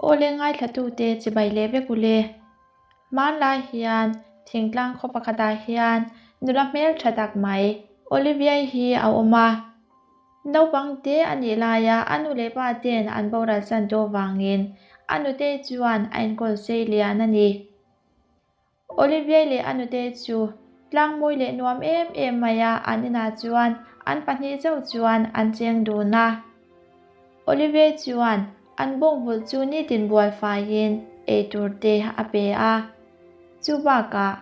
Awle ngaithlatute chibai leh vek ule. Hmanlai hian thingtlang khaw pakhatah hian nula hmeltha tak mai Olivia-i hi a awm a. Naupang te a nih laia a nu leh pa ten an boral san tawh vangin a nutei chuan a enkawl sei lian a ni. Olivier leh a nute chu tlangmawi leh nuam em em maia an inah chuan an pahnih chauh chuan an cheng dun a. Olivier chuan an bawngvulh chu nitin bual faiin eitur te a pe a. Chu bakah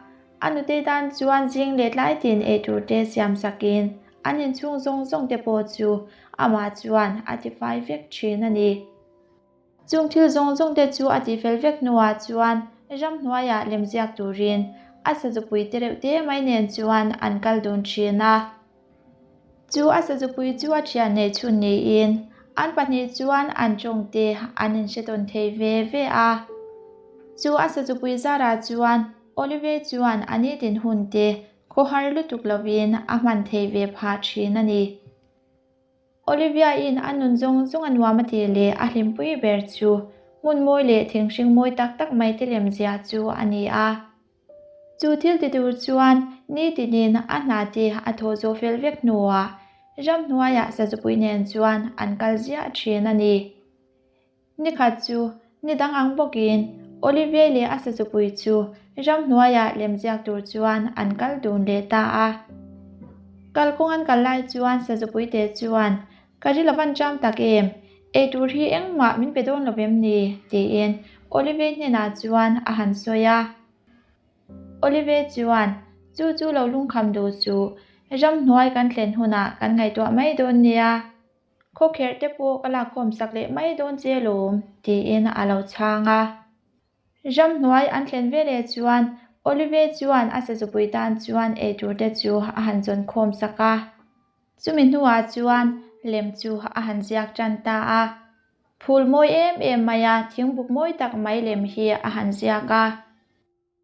a nute tan chuan zing leh tlai tin eitur te siam sakin an inchhung zawng zawng te pawh chu amah chuan a tifai vek thin a ni. Chung thil zawng zawng te chu a tihfel vek hnuah chuan ramhnuaiah lemziak turin a sazupui te reuh te mai nen chuan an kal dun thin a. Chu a sazupui chu a thian neih chhun niin an pahnih chuan an tawng te an inhre tawn thei ve ve a. Chu a sazupui zarah chuan Olive chuan a nitin hun te khawhar lutuk lovin a hman thei ve phah thin a ni. Olivia-in a nun zawng zawng a nuam a tih leh a hlimpui ber chu hmun mawi leh thinghring mawi tak tak mai te lem ziah chu a ni a. Chu thil ti tur chuan nitinin a hna te a thawh zawh fel vek hnuah ramhnuaiah sazupui nen chuan an kal ziah thin a ni. Nikhat chu ni dang ang bawkin Olivier leh a sazupui chu ramhnuaiah lemziak tur chuan an kal dun leh ta a. Kalkawng an kal lai chuan sazupui te chuan, Ka ri lo van ṭam tak em? Eitur hi engmah min pe dawn lo vem ni? tiin Olivier hnenah chuan a han sawi a. Olivier chuan, Chu chu lo lungkham duh suh, ramhnuai kan thlen hunah kan ngaihtuah mai dawn nia. Khawkherh te pawh ka lakkhawm sak leh mai dawn che lawm, tiin a lo chhang a. Ramhnuai an thlen veleh chuan Olive chuan a sazupui tan chuan eitur te chu a han zawn khawm sak a. Chumi hnuah chuan lem chu a han ziak tan ta a. Phul mawi em em maia thingbuk mawi tak mai lem hi a han ziak a.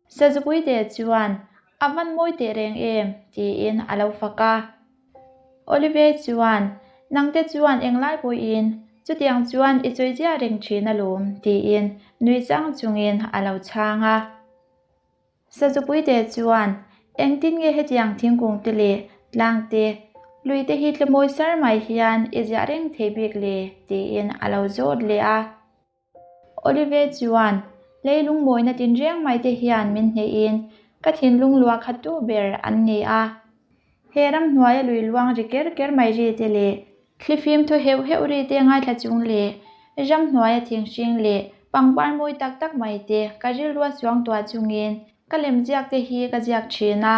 Sazupuite chuan, A van mawi teh reng em? tiin a lo fak a. Olive chuan, Nangte chuan englai pawhin chutiang chuan i chawi ziah reng thin alawm, tiin nui chang chungin a lo chhang a. Sazupuite chuan, Engtin nge hetiang thingkung te leh tlang te, lui te hi tlemawi sar mai hian i ziah reng thei bik le? tiin a lo zawt leh a. Olive chuan, Leilung mawina tinreng mai te hian min hnehin ka thinlung luah khat tu ber an ni a. He ramhnuaia lui luang ri ker ker mai ri te leh thlifim thaw heuh heuh ri te ngaithla chung leh ramhnuaia thinghring leh pangpar mawi tak tak mai te ka rilrua suang tuah chungin ka lemziak te hi ka ziak thin a.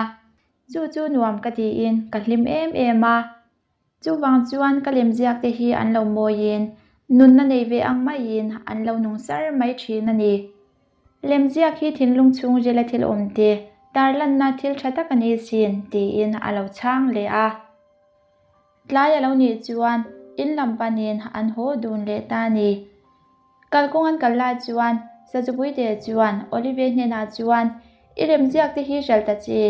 Chu chu nuam ka tiin ka hlim em em a. Chuvang chuan ka lemziak te hi an lo mawiin nunna nei ve ang maiin an lo nung sar mai thin a ni. Lemziak hi thinlung chhungrila thil awm te tarlanna thil tha tak a ni sin tiin a lo chhang leh a. Tlai a lo nih chuan in lam panin an haw dun leh ta a ni. Kalkawng an kal lai chuan Sazupuite chuan Olive hnenah chuan I lemziak te hi hralh ta che,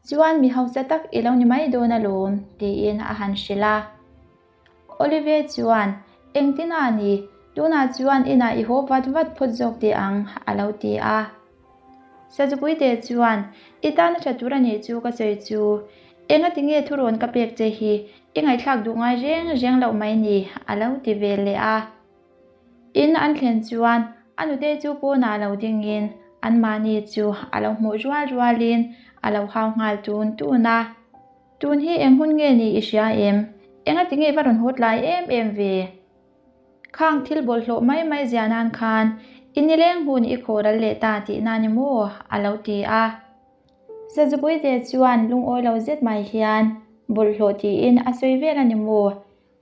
Chuan mi hausa tak i lo ni mai dawn alawm, tiin a han hrilh a. Olive chuan, Engtin a ni, tunah chuan inah i haw vat vat phawt zawk teh ang, a lo ti a. Sazupuite chuan, I tana tha tur a nih chu ka sawi chu, engati nge thurawn ka pek che hi i ngaihthlak duh ngai reng reng loh mai ni, a lo ti ve leh a. In an thlen chuan a nute chu pawnah lo dingin anmahni chu a lo hmuh rual rualin a lo hau nghal tun tun a. Tun hi eng hun nge ni i hria em? Engati nge va rawn haw tlai em em ve? Khang thil bawlhhlawh mai mai zia nan khan i nileng hun i khawh ral leh ta tihna ni maw? a lo ti a. Sazupuite chuan lungawi lo zet mai hian bawlhhlawh tiin a sawi vel a ni maw?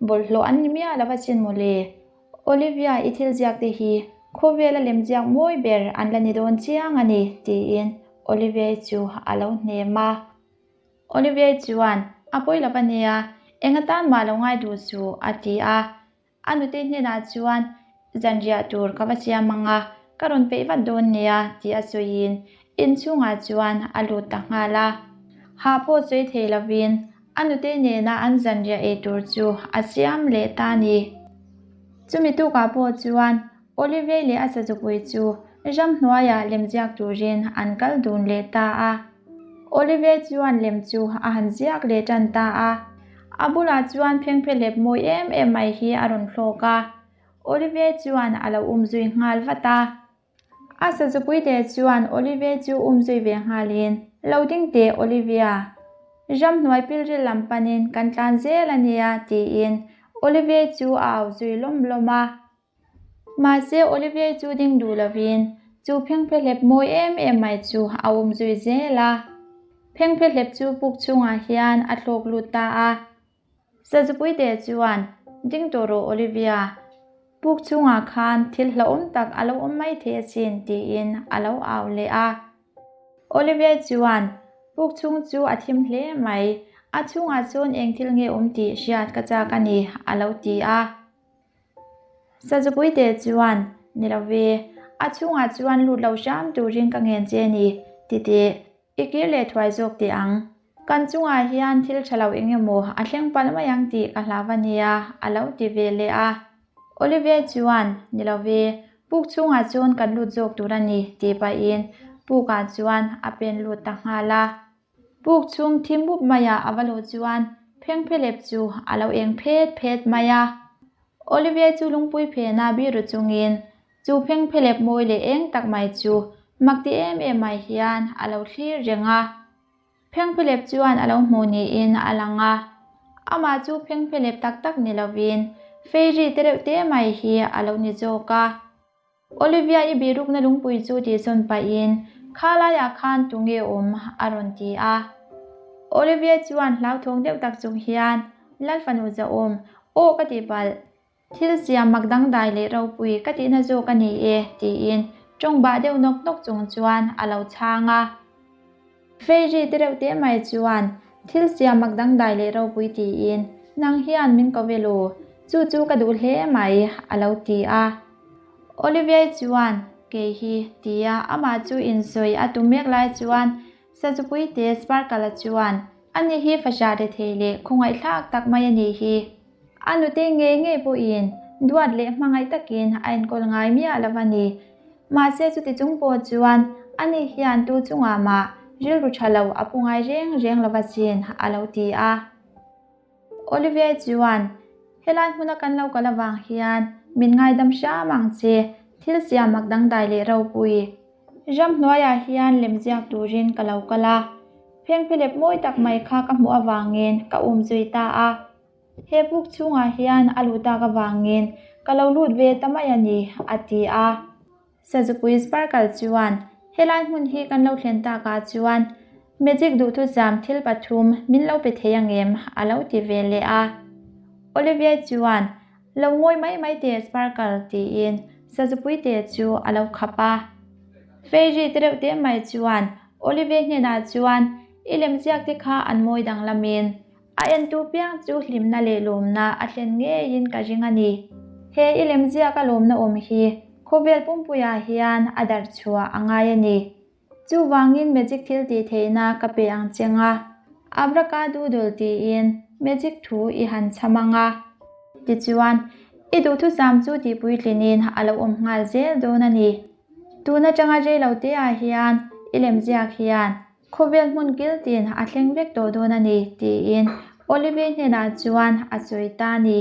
Bawlhhlawh an ni miah lo asin mawle. Olivia i thil ziak te hi khawvela lemziak mawi ber an la ni dawn chiang a ni tiin Olivia chu a lo hnem a. Olivia chuan a pawi lo ania, eng atan mah lo ngai duh suh a ti a. A nute hnenah chuan zanriah tur ka va siam ang a, ka rawn peih vat dawn nia tih a sawiin inchhungah chuan a lut ta nghal a. Hah pawh sawi thei lovin A nute nena an zanriah ei tur chu a siam leh ta a ni. Chumi tukah pawh chuan Olivier leh a sazupui chu ramhnuaiah lemziak turin an kal dun leh ta a. Olivier chuan lem chu a han ziak leh tan ta a. A bulah chuan phengphehlep mawi em em mai hi a rawn thlawk a. Olivier chuan a lo umzui nghal vat a. A sazupuite chuan Olivia chu umzui ve nghalin, Lo ding teh Olivia, ramhnuai pilril lam panin kan tlan zel a nia tiin Olivia chu a au zui lawm lawm a. Mahse Olivia chu ding duh lovin chu phengphehlep mawi em em mai chu a umzui zel a. Phengphehlep chu puk chhungah hian a thlawk lut ta a. Sazupuite chuan, Ding tawh rawh Olivia, puk chhungah khan thil hlauhawm tak a lo awm mai thei asin tiin a lo au leh a. Olivia chuan, Puk chhung chu a thim hle mai, a chhungah chuan eng thil nge awm tih hriat ka chak a ni a lo ti a. Sazupuite chuan, Ni lo ve, a chhungah chuan lut lo hram turin ka ngen che ni, ti teh. I kir leh thuai zawk teh ang. Kan chungah hian thil tha lo eng emaw a thleng palh mai ang tih ka hlau a nia, a lo ti ve leh a. Olivier chuan, Ni lo ve, puk chhungah chuan kan lut zawk tur a ni, tih pahin pukah chuan a pen lut ta nghal a. Puk chhung thim mup maiah a va luh chuan phengphelep chu a lo eng phet phet mai a. Olivier chu lungpui phena biru chungin Chu phengphelep mawi leh eng tak mai chu mak ti em em mai hian a lo thlir reng a. Phengphelep chuan a lo hmuh niin a lang a. Amah chu phengphelep tak tak ni lovin fairy te reuh te mai hi a lo ni zawk a. Olivia i bihrukna lungpui chu tihsawn pahin kha laiah khan tunge awm a rawn ti a. Olivia chuan hlauthawng deuh tak chung hian Lalfanu zahawm, aw ka tih palh. Thil siam mak dangdai leh ropui ka tihna zawk a ni e, tiin tawng bah deuh nawk nawk chung chuan a lo chhang a. Fairy te reuh teh mai chuan thil siam mak dangdai leh ropui tiin nang hian min ko vel u, chu chu ka duh hle mai, a lo ti a. Olivier chuan kei hi tia amah chu insawi a tum mek lai chuan Sazupuite Sparkle-a chuan ani hi fahrah rethei leh khawngaihthlak tak mai a nih hi. A nute ngei ngei pawhin duat leh hmangaih takin a enkawl ngai miah lo a ni. Mahse chuti chung pawh chuan ani hian tu chungah mah rilru tha lo a pu ngai reng reng lo asin a lo ti a. Olivier chuan, Helai hmuna kan lo kal avang hian min ngaidam hram ang che, thil siam mak dangdai leh ropui. Ramhnuaiah hian lemziak turin ka lo kal a, phengphelep mawi tak mai kha ka hmuh avangin ka um zui ta a. He puk chhungah hian a luh tak avangin ka lo lut ve ta mai a ni, a ti a. Sazupui Sparkle chuan, Helai hmun hi kan lo thlen takah chuan magic duhthusam thil pathum min lo pe thei angem? a lo ti ve leh a. Olivia chuan, Lo ngawi mai mai teh Sparkle tiin Sazupui te chu a lo khap a. Fairy te reuh te mai chuan Olive hnenah chuan i lemziak te kha an mawi danglamin a entu piang chu hlimna leh lawmna a thlen ngeiin ka ring a ni. He i lemziak a lawmna awm hi khawvel pumpuiah hian a darh chhuah a ngai a ni. Chuvangin magic thil tih theihna ka pe ang che nga, Abracadooodle tiin magic thu i han chham ang a. Tichuan, i duhthusam chu tihpuitlinin a lo awm nghal zel dawn a ni. Tun atanga rei lo te ah hian i lemziak hian khawvel hmun kil tin a thleng vek tawh dawn a ni, tiin Olivier hnenah chuan a sawi ta a ni.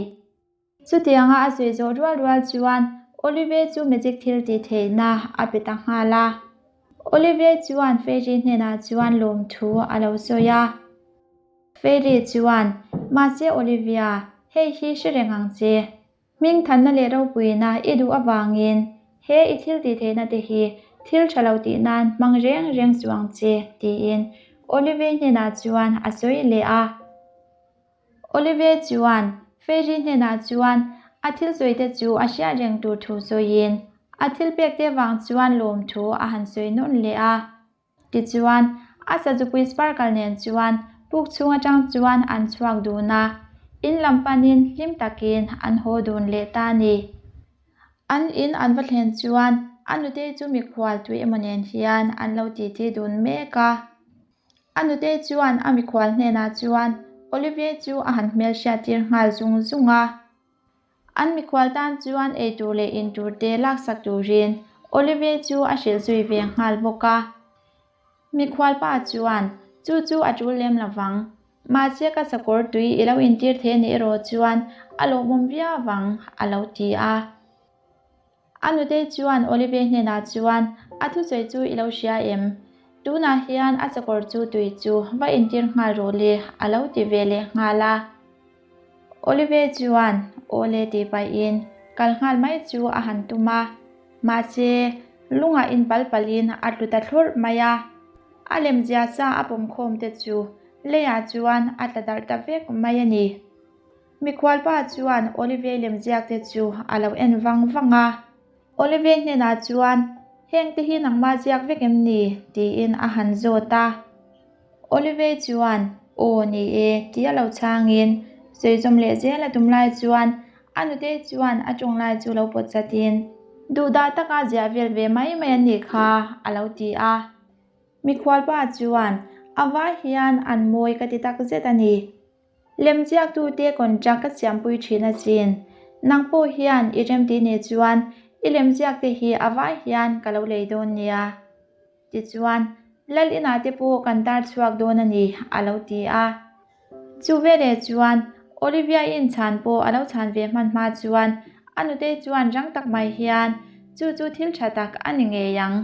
Chutianga a sawi zawh rual rual chuan Olivier chu magic thil tih theihna a pe ta nghal a. Olivier chuan Fairy hnenah chuan lawmthu a lo sawi a. Fairy chuan, Mahse Olivia, hei hi hre reng ang che. Hmingthanna leh ropuina i duh avangin he i thil tih theihna te hi thil tha lo tih nan hmang reng reng suh ang che, tiin Olivier hnenah chuan a sawi leh a. Olivier chuan Fairy hnenah chuan a thil sawite chu a hriat reng tur thu sawiin a thil pekte vang chuan lawmthu a han sawi nawn leh a. Tichuan, a sazupui Sparkle nen chuan puk chhung atang chuan an chhuak dun a, in lam panin hlim takin an haw dun leh ta a ni. An in an va thlen chuan a nutei chu mikhual tui emaw nen hian an lo titi dun mek a. A nute chuan a mikhual hnenah chuan Olivier chu a han hmelhriat tir nghal zung zung a. An mikhual tan chuan eitur leh intur te laksak turin Olive chu a hrilh zui ve nghal bawk a. Mikhual pa chuan, Chu chu a tul lem lo vang. Mahse ka sakawr tui i lo intir thei a nih erawh chuan a lawmawm viau vang, a lo ti a. A nutei chuan Olive hnenah chuan, A thusawi chu i lo hria em? Tunah hian a sakawr chu tui chu va intir nghal rawh le, a lo ti ve leh nghal a. Olive chuan aw le tih pahin kal nghal mai chu a han tum a, mahse lungah inpal palhin a tlu ta thlurh mai a. A lemzia sa a pawmkhawm te chu leiah chuan a tla darh ta vek mai a ni. Mikhualpa chuan Olive lemziak te chu a lo en vang vang a. Olive hnenah chuan, Heng te hi nangmah ziak vek em ni? tiin a han zawt a. Olive chuan, Aw ni e, ti a lo chhangin sawi zawm leh zel a tum lai chuan a nutei chuan a tawng lai chu lo pawt chatin, Duhdah taka ziah vel ve mai mai an nih kha, a lo ti a. Mikhualpa chuan, A vai hian an mawi ka ti tak zet a ni. Lemziaktute contract ka siampui thin asin. Nang pawh hian i remti nih chuan i lemziakte hi a vai hian ka lo lei dawn nia. Tichuan, Lal inah te pawh kan tar chhuak dawn a ni, a lo ti a. Chu veleh chuan Olivia-i'n chhan pawh a lo chhan ve hman hma chuan a nutei chuan rang tak mai hian, Chu chu thil tha tak a ni ngei ang.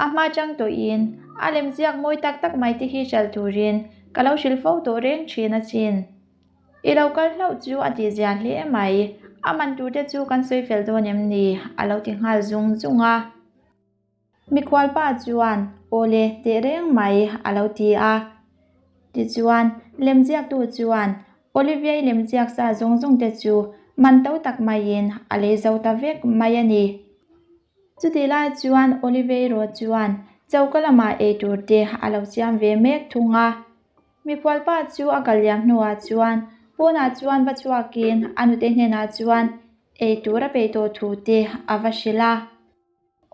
A hma chang tawhin a lemziak mawi tak tak mai te hi hrilh turin ka lo hrilh fo tawh reng thin asin. I lo kal hlauh chu a tihzia hle mai, a man tur te chu kan sawi fel dawn em ni? a lo ti nghal zung zung a. Mikhualpa chuan, Aw le, teh reng mai, a lo ti a. Tichuan, lemziaktu chuan Olivia-i lemziak sa zawng zawng te chu man to tak maiin a lei zo ta vek mai a ni. Chutih lai chuan Oliveiro chuan choka lamah ei tur te a lo siam ve mek thung a. Mikhualpa chu a kal liam hnuah chuan pawnah chuan va chhuakin a nute hnenah chuan ei tur a peih tawh thu te a va hrilh a.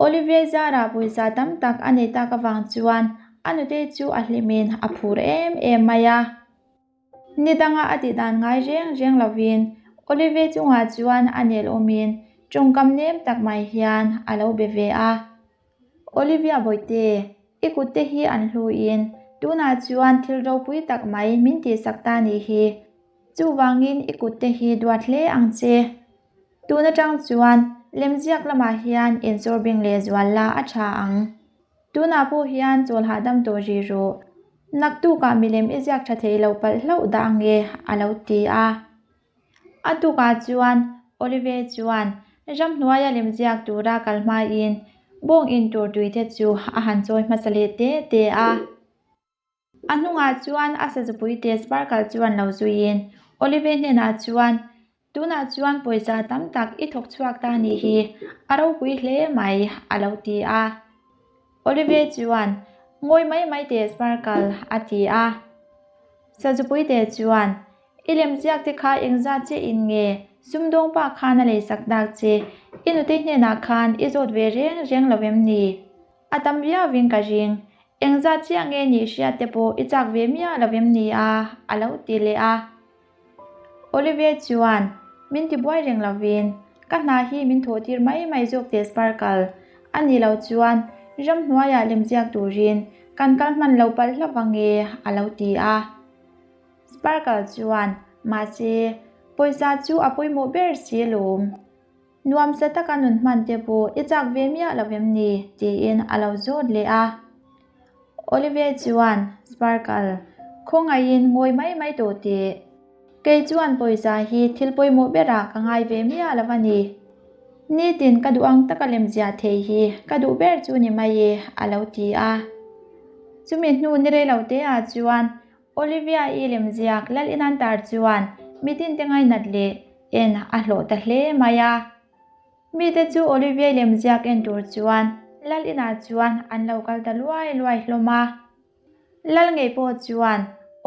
Olivier zarah pawisa tam tak a nei tak avang chuan a nute chu a hlimin a phur em em mai a. Ni danga a tih dan ngai reng reng lovin Olive chungah chuan a nel awmin tawngkam nem tak mai hian a lo be ve a. Olivia Bawihte, i kut te hi an hluin tunah chuan thil ropui tak mai min tihsak ta nih hi. Chuvangin i kut te hi duat hle ang che. Tun atang chuan lemziak lamah hian inzawr bing lehzual la a tha ang. Tunah pawh hian chawl hahdam tawh rih rawh. Naktukah milem i ziak tha thei lo palh hlauh dah ang e, a lo ti a. A tukah chuan Olive chuan ramhnuaia lem ziak tura kal hmain bawng in tur tui te chu a han chawi hmasa leh te te a. A hnungah chuan a sazupui te Sparkle chuan lo zuiin Olive hnenah chuan, Tunah chuan pawisa tam tak i thawk chhuak ta nih hi, a ropui hle mai, a lo ti a. Olive chuan, Ngawi mai mai teh Sparkle, a ti a. Sazupui te chuan, I lemziak te kha engzat che in nge? Sumdawng pa khan a leisak dak che, i nute hnenah khan i zawt ve reng reng lo em ni? A tam viauin ka ring. Engzat chiah nge nih hriat te pawh i chak ve miah lo em ni a? a lo ti leh a. Olivier chuan, Min ti buai reng lovin, ka hna hi min thawh tir mai mai zawk teh Sparkle. A nih loh chuan ramhnuaiah lemziak turin kan kal hman lo palh hlauh ange a lo ti a. Sparkle chuan, Mahse, pawisa chu a pawimawh ber si alawm. Nuamsa taka nun hman te pawh i chak ve miah lo em ni? tiin a lo zawt leh a. Olivier chuan, Sparkle, khawngaihin ngawi mai mai tawh teh. Kei chuan pawisa hi thil pawimawh berah ka ngai ve miah lo a ni. Nitin ka duh ang taka lemziah thei hi ka duh ber chu ni mai e, a lo ti a. Chumi hnu ni rei lo te ah chuan Olivia-i lemziak Lal Inantar chuan mitin te ngainat leh en a hlawh ta hle mai a. Mite chu Olivia-i lemziak en tur chuan Lal Inah chuan an lo kal ta luai luai hlawm a. Lal ngei pawh chuan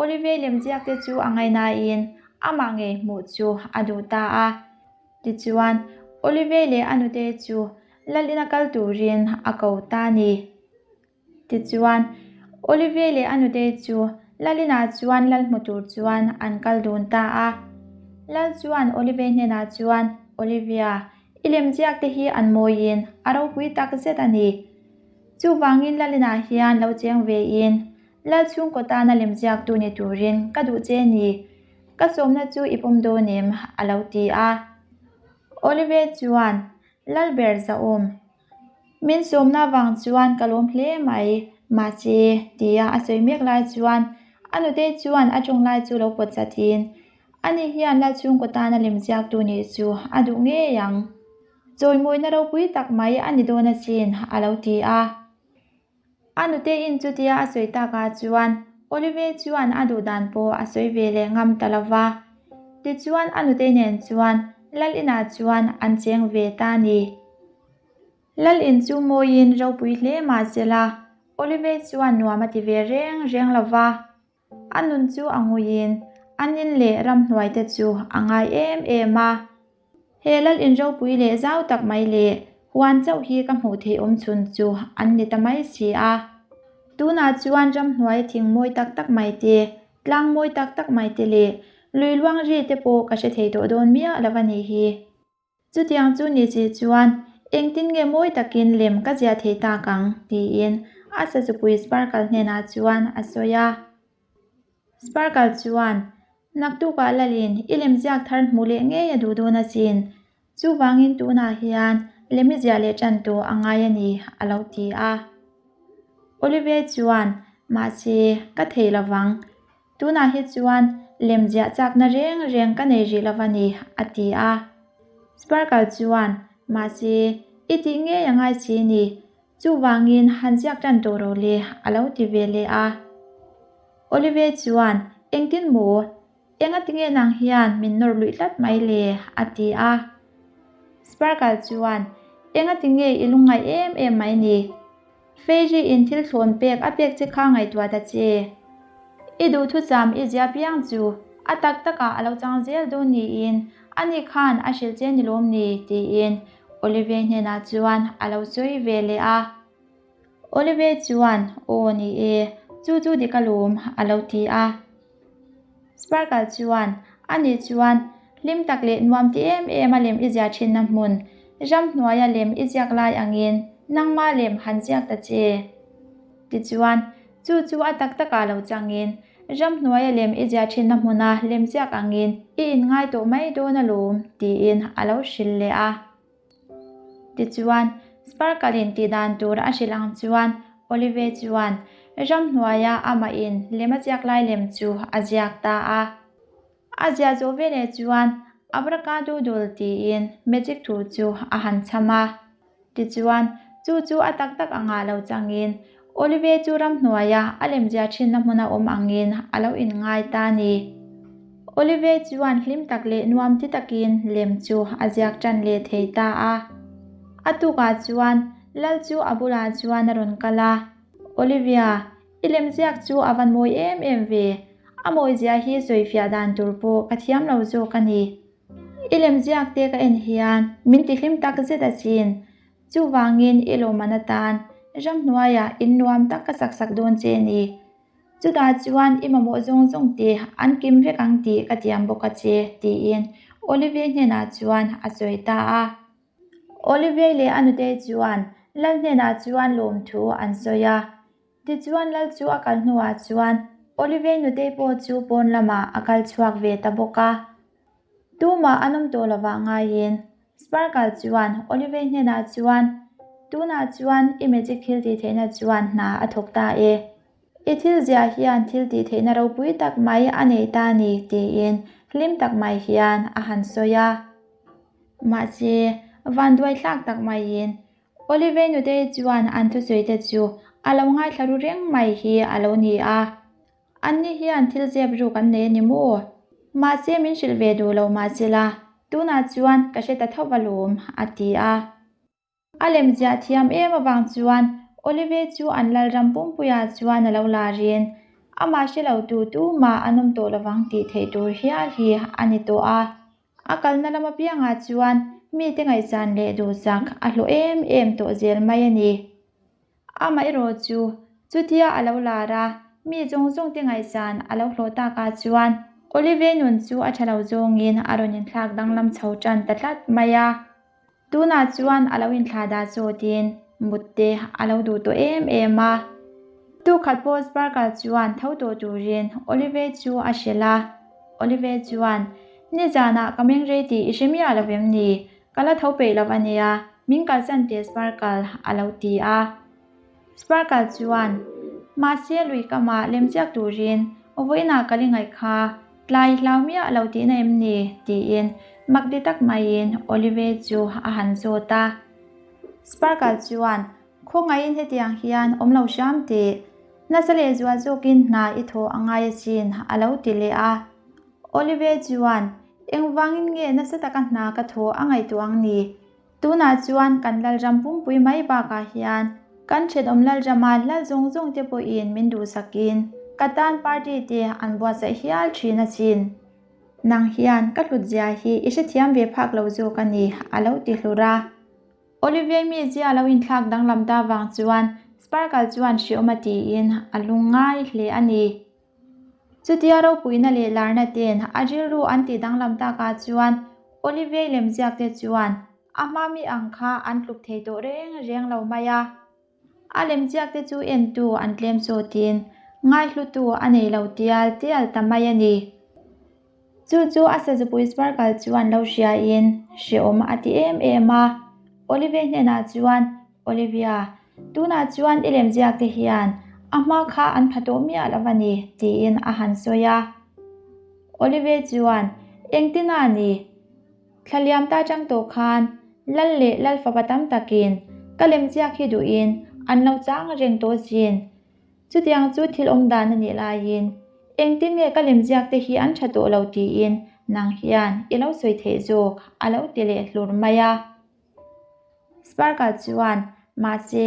Olivia-i lemziak te chu a ngainain amah ngei hmuh chu a duh ta a. Tichuan, Olivia-i leh a nute chu Lal Ina kal turin a ko ta a ni. Tichuan, Olivier leh a nutei chu Lalina chuan lal hmu tur chuan an kal dun ta a. Lal chuan Olivier hnenah chuan, Olivia, i lemziak te hi an mawiin a ropui tak zet a ni. Chuvangin Lalinah hian lo cheng vein Lal chhungkaw tana lemziaktu ni turin ka duh che ni. Ka sawmna chu i pawm dawn em? a lo ti a. Olivia chuan, Lalber zahawm, Min sawmna vang chuan ka lawm hle mai, mahse, tia a sawi mek lai chuan a nutei chuan a tawng lai chu lo pawt chatin, Ani hian Lalchhungkaw tana lemziaktu nih chu a duh ngei ang. Chawimawina ropui tak mai a ni dawn asin, a lo ti a. A nuteiin chutia a sawi takah chuan Olive chuan a duh dan pawh a sawi ve leh ngam ta lo va. Tichuan a nutei nen chuan Lal inah chuan an cheng ve ta a ni. Lal in chu mawiin ropui hle mah sela Olive chuan nuam a ti ve reng reng lo va. A nun chu a nguiin a nin leh ramhnuai te chu a ngai em em a. He lal in ropui leh zau tak mai leh huan chauh hi ka hmuh theih awm chhun chu an ni ta mai si a. Tunah chuan ramhnuai thing mawi tak tak mai te, tlang mawi tak tak mai te leh lui luang ri te pawh ka hre thei tawh dawn miah lo a nih hi. Chutiang chu ni chi chuan engtin nge mawi takin lem ka ziah thei tak ang? tiin a sazupui Sparkle hnenah chuan a sawi a. Sparkle chuan, Naktukah Lalin i lem ziak thar hmuh leh ngei a duh dawn asin. Chuvangin tunah hian lem i ziah leh tan tawh a ngai a ni, a lo ti a. Olivier chuan, Mahse, ka thei lovang. Tunah hi chuan lem ziah chakna reng reng ka nei rih lo a ni, a ti a. Sparkle chuan, Mahse, i tih ngei a ngai si ni, chuvangin han ziak tan tawh rawh le, a lo ti ve leh a. Olive chuan, Engtin maw? Engatinge nang hian min nawr luih tlat mai le? a ti a. Sparkle chuan, Engatinge i lungngaih em em mai ni? Fairy in thil thlawn pek a pek che kha ngaihtuah ta che. I duhthucham i zia piang chu a tak takah a lo chang zel dawn niin ani khan a hrilh che ni lawm ni tiin Olivier hnenah chuan a lo sawi ve leh a. Olivier chuan Aw ni e, chu chu dik alawm a lo ti a. Sparkle chuan, Ani chuan, hlim tak leh nuam ti em em a lem i ziah thinna hmun, ramhnuaia lem i ziak lai angin nangma lem han ziak ta che. Tichuan, chu chu a tak takah lo changin, ramhnuaia lem i ziah thinna hmuna lem ziak angin i inngai tawh mai dawn alawm, tiin a lo hrilh leh a. Tichuan, Sparkle-in tih dan tur a hrilh ang chuan Olive chuan ramhnuaia amahin lem a ziak lai lem chu a ziak ta a. A ziah zawh veleh chuan Abracadooodle tiin magic thu chu a han chham a. Tichuan, chu chu a tak tak angah lo changin Olive chu ramhnuaia a lem ziah thinna hmuna awm angin a lo inngai ta a ni. Olive chuan hlim tak leh nuam ti takin lem chu a ziak tan leh thei ta a. A tukah chuan Lal chu a bulah chuan a rawn kal a, Olivia, i lem ziak chu a van mawi em em ve, a mawizia hi sawifiah dan tur pawh ka thiam lo zawk a ni. I lem ziak te ka en hian min tihlim tak zet asin. Chuvangin i lawmman atan ramhnuaiah in nuam tak ka sak sak dawn che ni. Chutah chuan i mamawh zawng zawng te an kim vek ang tih ka tiam bawk a che, tiin Olivier hnenah chuan a sawi ta a. Olivier leh a nutei chuan Lal hnenah chuan lawmthu an sawi a. Tichuan Lal chu a kal hnuah chuan Olivier nutei pawh chu pawn lamah a kal chhuak ve ta bawk a. Tumah an awm tawh lovah ngaiin Sparkle chuan Olive hnenah chuan, Tunah chuan i magic thil tih theihna chuan hna a thawk ta e. I thil ziah hian thil tih theihna ropui tak mai a nei ta ni, tiin hlim tak mai hian a han sawi a. Mahse, vanduai thlak tak maiin Olive nutei chuan an thusawi te chu a lo ngaithla ru reng mai hi a lo ni a. Anni hian thil zep ruk an nei a ni maw? Mahse min hrilh ve duh lo mahsela, tunah chuan ka hre ta tho va lawm, a ti a. A lem ziah thiam em avang chuan Olive chu an lalram pumpuiah chuan a lo larin, amah hre lo tu tumah an awm tawh lovang tih theih tur hial hi a ni tawh a. A kalna lam apiangah chuan mite ngaihsan leh duhsak a hlawh em em tawh zel mai a ni. Amaherawh chu, chutia a lo lar a, mi zawng zawng te ngaihsan a lo hlawh takah chuan. Olive nun chu a tha lo zawngin a rawn inthlak danglam chho tan ta tlat mai a. Tunah chuan a lo inthlah dah zawtin mut te a lo duh tawh em em a. Tukhat pawh Sparkle chuan tho tawh turin Olive chu a hrilh a. Olive chuan, Nizanah ka meng rei tih i hre miah lo vem ni? Ka la tho peih lo a nia, min kalsan teh Sparkle a lo ti a. Sparkle chuan, Mahse lui kamah lemziak turin vawiinah ka li ngaih kha, tlai hlau miah lo tihna em ni? tiin mak ti tak maiin Olive chu a han zawt a. Sparkle chuan, Khawngaihin hetiang hian awm lo hram teh, nasa leh zual zawkin hna i thawh a ngai asin a lo ti leh a. Olive chuan, Engvangin nge nasa taka hna ka thawh a ngaihtuah ang ni? Tunah chuan kan Lalram pumpui mai bakah hian kan thenawm Lalrama lal zawng zawng te pawhin min duhsakin ka tan party te an buatsaih hial thin asin. Nang hian ka hlutzia hi i hrethiam ve phak lo zawk a ni, a lo ti hlur a. Olivier mizia lo inthlak danglam ta vang chuan Sparkle chuan hreawm a tiin a lungngai hle a ni. Chutia ropuina leh larna ten a rilru an tih danglam takah chuan Olivier lemziak te chuan a hma mi ang kha an tluk thei tawh reng reng lo mai a. A lemziak te chu entu an tlem sawtin ngaihlutu a nei lo tial tial ta mai a ni. Chu chu a sazupui Sparkle chuan lo hriain hreawm a ti em em a. Olivier hnenah chuan Olivia, tunah chuan i lemziak te hian a hma kha an pha tawh miah lo a ni, tiin a han sawi a. Olivia chuan, Engtin a ni? Thla liam ta chang tawh khan Lal leh Lal fapa tam takin ka lemziak hi duhin an lo chang reng tawh zin. Chutiang chu thil awm dan a nih laiin engtin nge ka lemziak te hi an tha tawh lo tiin nang hian i lo sawi theih zawk, a lo ti leh hlur mai a. Sparkle chuan, Mahse,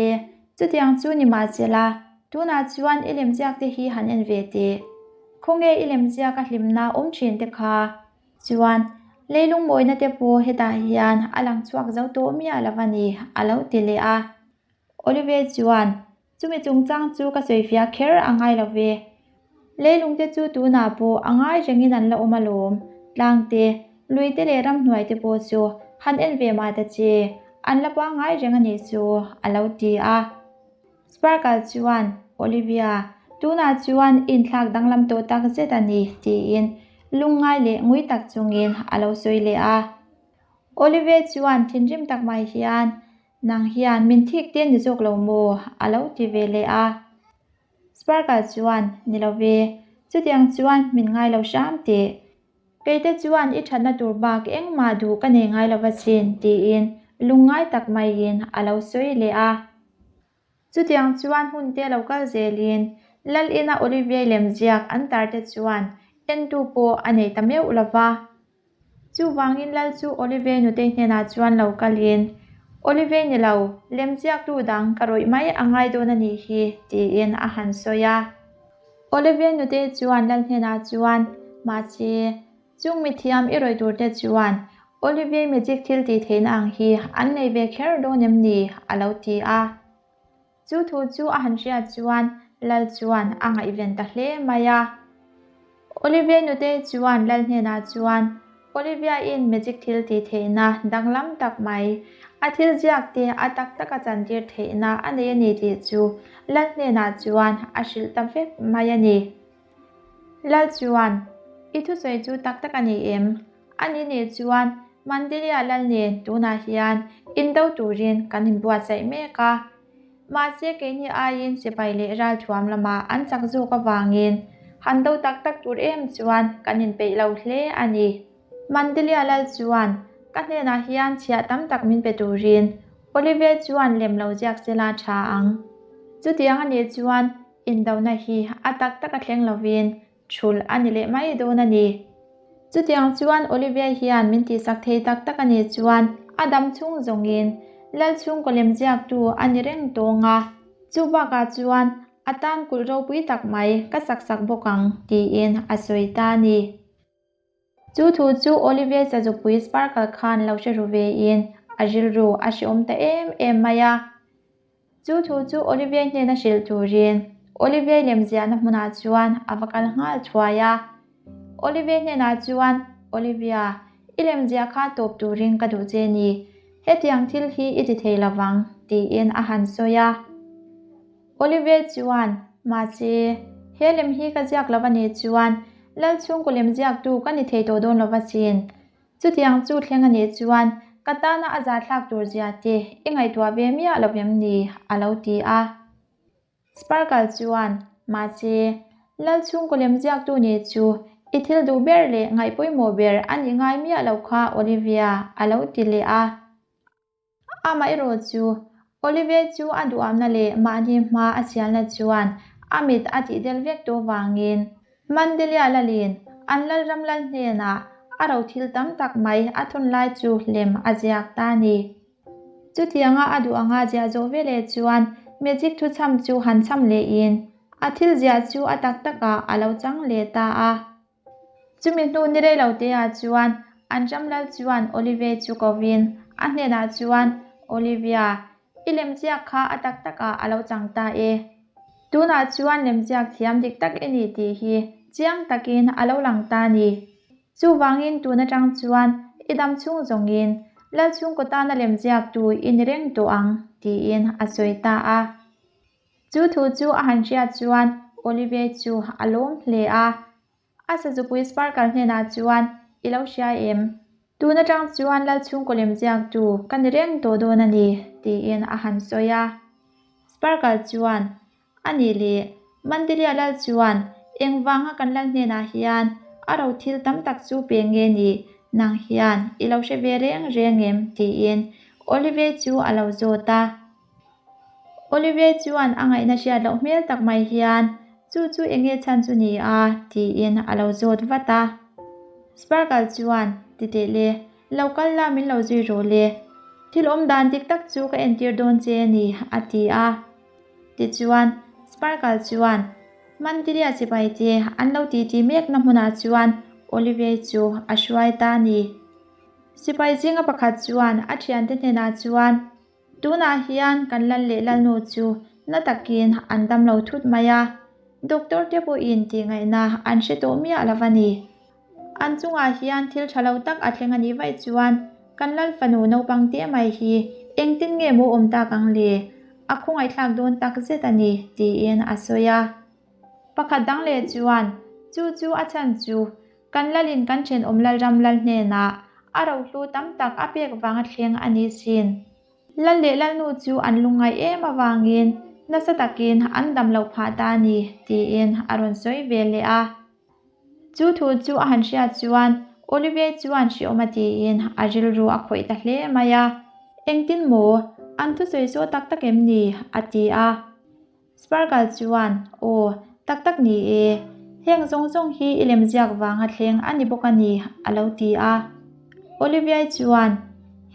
chutiang chu ni mahsela, tunah chuan i lemziak te hi han en ve teh. Khawnge i lemziak a hlimna awm thin te kha? Chuan, leilung mawina te pawh hetah hian a lang chhuak zo tawh miah lo a ni, a lo ti leh a. Olive chuan, Chumi chungchang chu ka sawifiah kher a ngai lo ve. Leilung te chu tunah pawh a ngai rengin an la awm alawm. Tlang te, lui te leh ramhnuai te pawh chu han en ve mah ta che, an la pangngai reng a nih chu, a lo ti a. Sparkle chuan, Olivia, tunah chuan i inthlak danglam tawh tak zet a ni, tiin lungngai leh ngui tak chungin a lo sawi leh a. Olivia chuan thinrim tak mai hian, Nang hian min thik te ni zawk lo maw? a lo ti ve leh a. Sparkle chuan, Ni lo ve, chutiang chuan min ngai lo hram teh. Keite chuan i thatna tur bak engmah duh ka nei ngai lo va chin, tiin lungngai tak maiin a lo sawi leh a. Chutiang chuan hun te lo kal zelin Lal ina Olivier lemziak an tar te chuan entu pawh a nei ta meuh lo va. Chuvangin Lal chu Olive nutei hnenah chuan lo kalin, Olive ni lo, lemziaktu dang ka rawih mai a ngai dawn a nih hi, tiin a han sawi a. Olive nutei chuan Lal hnenah chuan, Mahse, chung mithiam i rawih turte chuan Olive magic thil tih theihna ang hi an nei ve kher dawn em ni? a lo ti a. Chu thu chu a han hriat chuan Lal chuan a ngaihven ta hle mai a. Olivia nutei chuan Lal hnenah chuan Olivia-in magic thil tih theihna danglam tak mai, a thil ziak te a tak taka chantir theihna a nei a ni tih chu Lal hnenah chuan a hrilh ta vek mai a ni. Lal chuan, I thusawi chu tak tak a ni em? A ni nih chuan Mandilia lal nen tunah hian indo turin kan inbuatsaih mek a. Mahse keini aiin sipai leh ralthuam lamah an chak zawk avangin han do tak tak tur em chuan kan inpeih lo hle a ni. Mandilia lal chuan ka hnenah hian chhiah tam tak min pe turin Olive chuan lem lo ziak sela tha ang. Chutiang a nih chuan indona hi a tak tak a thleng lovin Thul a ni leh mai dawn a ni. Chutiang chuan Olivia hian min tihsak thei tak tak a nih chuan a dam chhung zawngin Lal chhungkaw lem ziaktu a ni reng tawng a, chu bakah chuan a tan kulh ropui tak mai ka sak sak bawk ang tiin a sawi ta a ni. Chu thu chu Olivia sazupui Sparkle khan lo hre ru vein a rilru a hreawm ta em em mai a. Chu thu chu Olivia hnena hrilh turin Olivia lemziahna hmunah chuan a va kal nghal thuai a. Olivia hnenah chuan, Olivia, i lemziah kha tawp turin ka duh che ni. Hetiang thil hi i ti thei lovang, tiin a han sawi a. Olivia chuan, Mahse, he lem hi ka ziak lo a nih chuan Lal chhungkaw lem ziaktu ka ni thei tawh dawn lo asin. Chutiang chu thleng a nih chuan ka tana a zahthlak tur zia te i ngaihtuah ve miah lo em ni? a lo ti a. Sparkle chuan, Mahse, Lal chhungkaw lem ziaktu nih chu i thil duh ber leh ngaih pawimawh ber a nih ngai miah lo kha Olivia, a lo ti leh a. Amaherawh chu, Olivia chu a duhamna leh mahni hma a sialna chuan a mit a tih del vek tawh vangin Mandelia lalin an Lalram lal hnenah a ro thil tam tak mai a thawn lai chu lem a ziak ta a ni. Chutianga a duh anga ziah zawh veleh chuan magic thuchham chu han chham lehin a thil ziah chu a tak takah a lo chang leh ta a. Chumi hnu ni rei lo te ah chuan an ram lal chuan Olive chu kovin a hnenah chuan, Olivia, i lemziak kha a tak takah a lo chang ta e. Tunah chuan lemziak thiam dik tak i ni tih hi chiang takin a lo lang ta ni. Chuvangin tun atang chuan i dam chhung zawngin lal chhungkaw tana lemziaktu i ni reng tawh ang, tiin a sawi ta a. Chu thu chu a han hriat chuan Olive chu a lawm hle a. A sazupui Sparkle hnenah chuan, I lo hria em? Tun atang chuan Lal chhungkaw lem ziaktu ka ni reng tawh dawn a ni, tiin a han sawi a. Sparkle chuan, A nih leh, Mandelia Lal chuan engvanga kan Lal hnenah hian a ro thil tam tak chu pe nge ni? Nang hian i lo hre ve reng reng em? tiin Olive chu a lo zawt a. Olivier chuan a ngaihna hriat loh hmel tak mai hian, Chu chu eng nge chhan chu ni a? tiin a lo zawt vat a. Sparkle chuan, Ti teh le, lo kal la min lo zui rawh le. Thil awm dan dik tak chu ka entir dawn che a ni, a ti a. Tichuan, Sparkle chuan Mandilia sipai te an lo titi mekna hmunah chuan Olivier chu a hruai ta a ni. Sipai zinga pakhat chuan a thiante hnenah chuan, Tunah hian kan lal leh lalnu chu na takin an dam lo thut mai a, doctor te pawhin tih ngaihna an hre tawh miah lo a ni. An chungah hian thil tha lo tak a thleng a nih vaih chuan kan lal fanu naupang te mai hi engtin nge maw awm tak ang le? A khawngaihthlak dawn tak zet a ni, tiin a sawi a. Pakhat dang leh chuan, Chu chu a chhan chu Kan lalin kan thenawm Lalram lal hnenah a rohlu tam tak a pek vanga thleng a ni sin. Lal leh Lalnu chu an lungngaih em avangin nasa takin an dam loh phah ta a ni, tiin a rawn sawi ve leh a. Chu thu chu a han hriat chuan Olivier chuan hriawm a tiin a rilru a khawih ta hle mai a. Engtin maw? An thusawi saw tak tak em ni? a ti a. Sparkle chuan, Aw, tak tak ni e. Heng zawng zawng hi i lemziak vanga thleng a ni bawk a ni, a lo ti a. Oliviai chuan,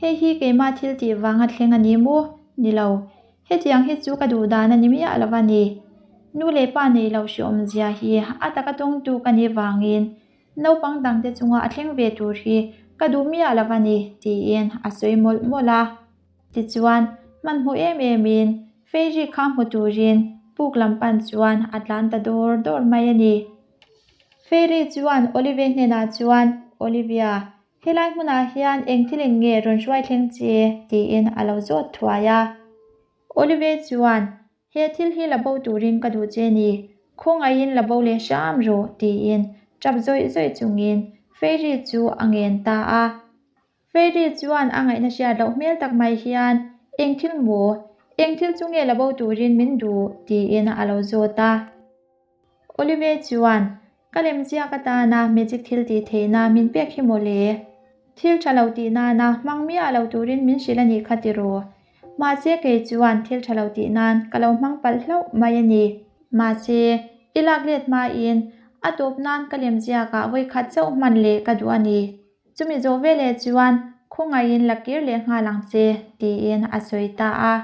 Hei hi keimah thil tih vanga thleng a ni maw? Ni lo. Hetiang hi chu ka duh dan a ni miah lo a ni. Nu leh pa nei lo hriawmzia hi a taka tawngtu ka nih vangin naupang dangte chunga a thleng ve tur hi ka duh miah lo a ni, tiin a sawi mawlh mawlh a. Tichuan, hmanhmawh em emin Fairy kha hmu turin puk lam pan chuan a tlan ta dawr dawr mai a ni. Fairy chuan Olivia hnenah chuan, Olivia, helai hmunah hian eng thil in nge rawn hruai thleng che? tiin a lo zawt thuai a. Olivia chuan, He thil hi la bo turin ka duh che ni, khawngaihin la bo leh hram rawh, tiin tap zawih zawih chungin Fairy chu a ngen ta a. Fairy chuan a ngaihna hriat loh hmel tak mai hian, Eng thil maw? Eng thil chu nge la bo turin min duh? tiin a lo zawt a. Olive chuan, Ka lemziak atana magic thil tih theihna min pek hi maw le? Thil tha lo tih nana hmang miah lo turin min hrilh a nih kha tiraw? Mahse kei chuan thil tha lo tih nan ka lo hmang palh hlauh mai a ni. Mahse, i lak let hmain a tawp nan ka lemziakah vawikhat chauh hman leh ka duh a ni. Chumi zawh veleh chuan khawngaihin la kir leh nghal ang che, tiin a sawi ta a.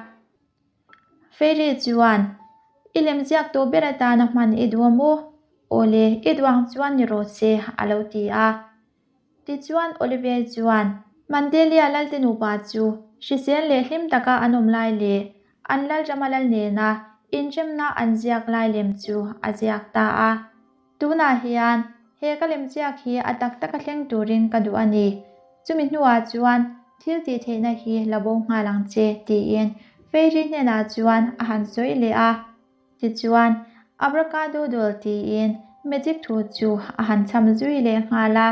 Fairy chuan, I lemziak tawh ber atana hman i duh a maw? Aw le, i duh ang chuan ni rawh se, a lo ti a. Tichuan Olivier chuan Mandelia Lalte nupa chu hrisel leh hlim taka an awm lai leh an Lalrama lal nena inremna an ziak lai lem chu a ziak ta a. Tunah hian. He ka lemziak hi a tak taka thleng turin ka duh a ni. Chumi hnuah chuan thil tih theihna hi la bo nghal ang che, tiin Fairy hnenah chuan a han sawi leh a. Tichuan, Abracadooodle tiin magic thu chu a han cham zui leh nghal a.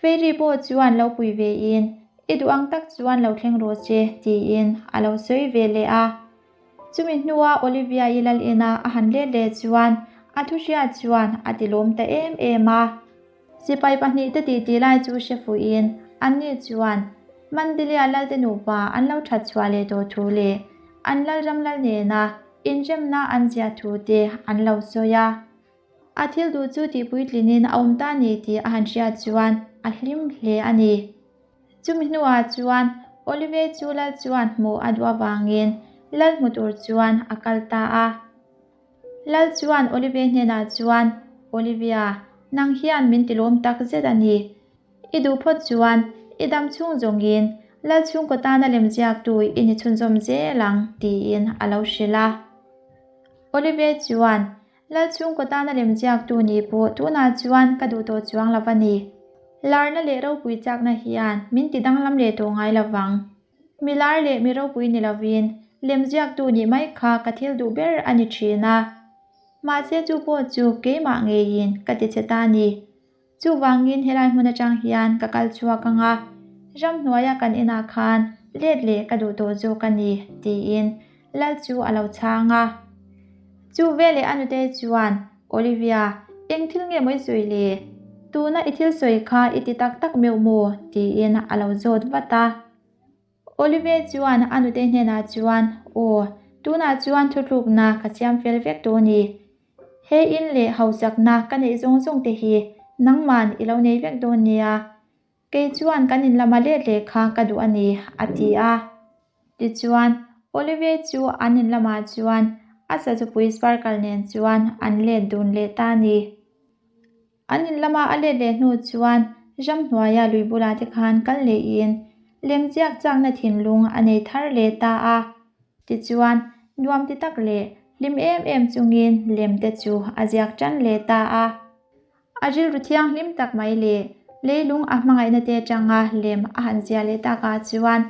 Fairy pawh chuan lo pui vein, I duh ang tak chuan lo thleng rawh che, tiin a lo sawi ve leh a. Chumi hnua Olivia-i lal ina a han let leh chuan a thuhriat chuan a tilawm ta em em a. Sipai pahnihte titi lai chu hre fuhin anni chuan Mandilia lalte nupa an lo that chhuah leh tawh thu leh an lalram lal nena inremna an ziah thu te an lo sawi a. A thil duh chu tihpuitlinin a awm ta ni tih a han hriat chuan a hlim hle a ni. Chumi hnuah chuan Olive chu lal chuan hmuh a duh avangin lal hmu tur chuan a kal ta a. Lal chuan Olive hnenah chuan, Olivia, nang hian min tilawm tak zet a ni. I duh phawt chuan i dam chhung zawngin lal chhungkaw tana lemziaktu i ni chhunzawm zel ang, tiin a lo hrilh a. Olive chuan, Lal chhungkaw tana lemziaktu nih pawh tunah chuan ka duh tawh chuang lo a ni. Larna leh ropui chakna hian min ti danglam leh tawh ngai lo vang. Mi lar leh mi ropui ni lovin lemziaktu nih mai kha ka thil duh ber a ni thin a. Mahse chu pawh chu keimah ngeiin ka ti che ta a ni. Chuvangin helai hmun atang hian ka kal chhuak ang a, ramhnuaia kan inah khan let leh ka duh tawh zawk a ni, tiin Lal chu a lo chhang a. Chu veleh a nute chuan, Olivia, eng thil nge maw i sawi le? Tuna i thil sawi kha i ti tak tak meuh maw? tiin a lo zawt vat a. Olive chuan a nute hnenah chuan, Aw, tunah chuan thutlukna ka siam fel vek tawh a ni. He in leh hausakna ka neih zawng zawng te hi nangman i lo nei vek dawn nia. Kei chuan kan in lama let leh kha ka duh a ni, a ti a. Tichuan, Olive chu an in lamah chuan a sazupui Sparkle nen chuan an let dun leh ta a ni. An in lama a let leh hnu chuan ramhnuaia lui bulah te khan kal lehin lemziak chakna thinlung a nei thar leh ta a. Tichuan, nuam ti tak leh hlim em em chungin lem te chu a ziak tan leh ta a. A rilru thianghlim tak mai leh leilung a hmangaihna te atanga lem a han ziah leh takah chuan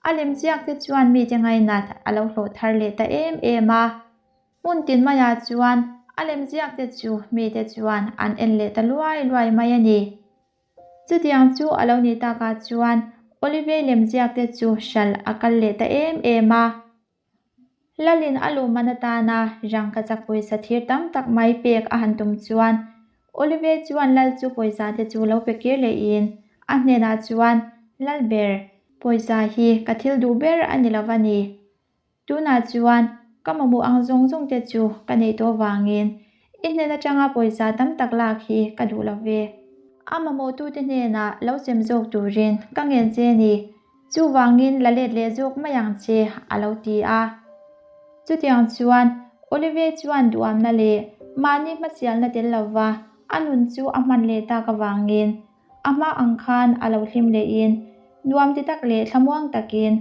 a lemziak te chuan mite ngainat a lo hlawh thar leh ta em em a. Hmun tin maiah chuan a lemziak te chu mite chuan an en leh ta luai luai mai a ni. Chutiang chu a lo nih takah chuan Olive lemziak te chu hralh a kal leh ta em em a. Lalin a luhman atana rangkachak pawisa thir tam tak mai pek a han tum chuan Olive chuan lal chu pawisa te chu lo pe kir lehin a hnenah chuan, Lalber, pawisa hi ka thil duh ber a ni lo va ni. Tunah chuan ka mamawh ang zawng zawng te chu ka neih tawh vangin i hnen atanga pawisa tam tak lak hi ka duh lo ve. A mamawhtute hnenah lo sem zawk turin ka ngen che ni. Chuvangin la let leh zawk mai ang che, a lo ti a. Chutiang chuan Olive chuan duhamna leh mahni hmasialna tel lova a nun chu a hman leh tak avangin A hma ang khan a lo hlim lehin nuam ti tak leh thlamuang takin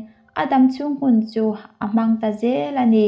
a dam chhung hun chu a hmang ta zel a ni.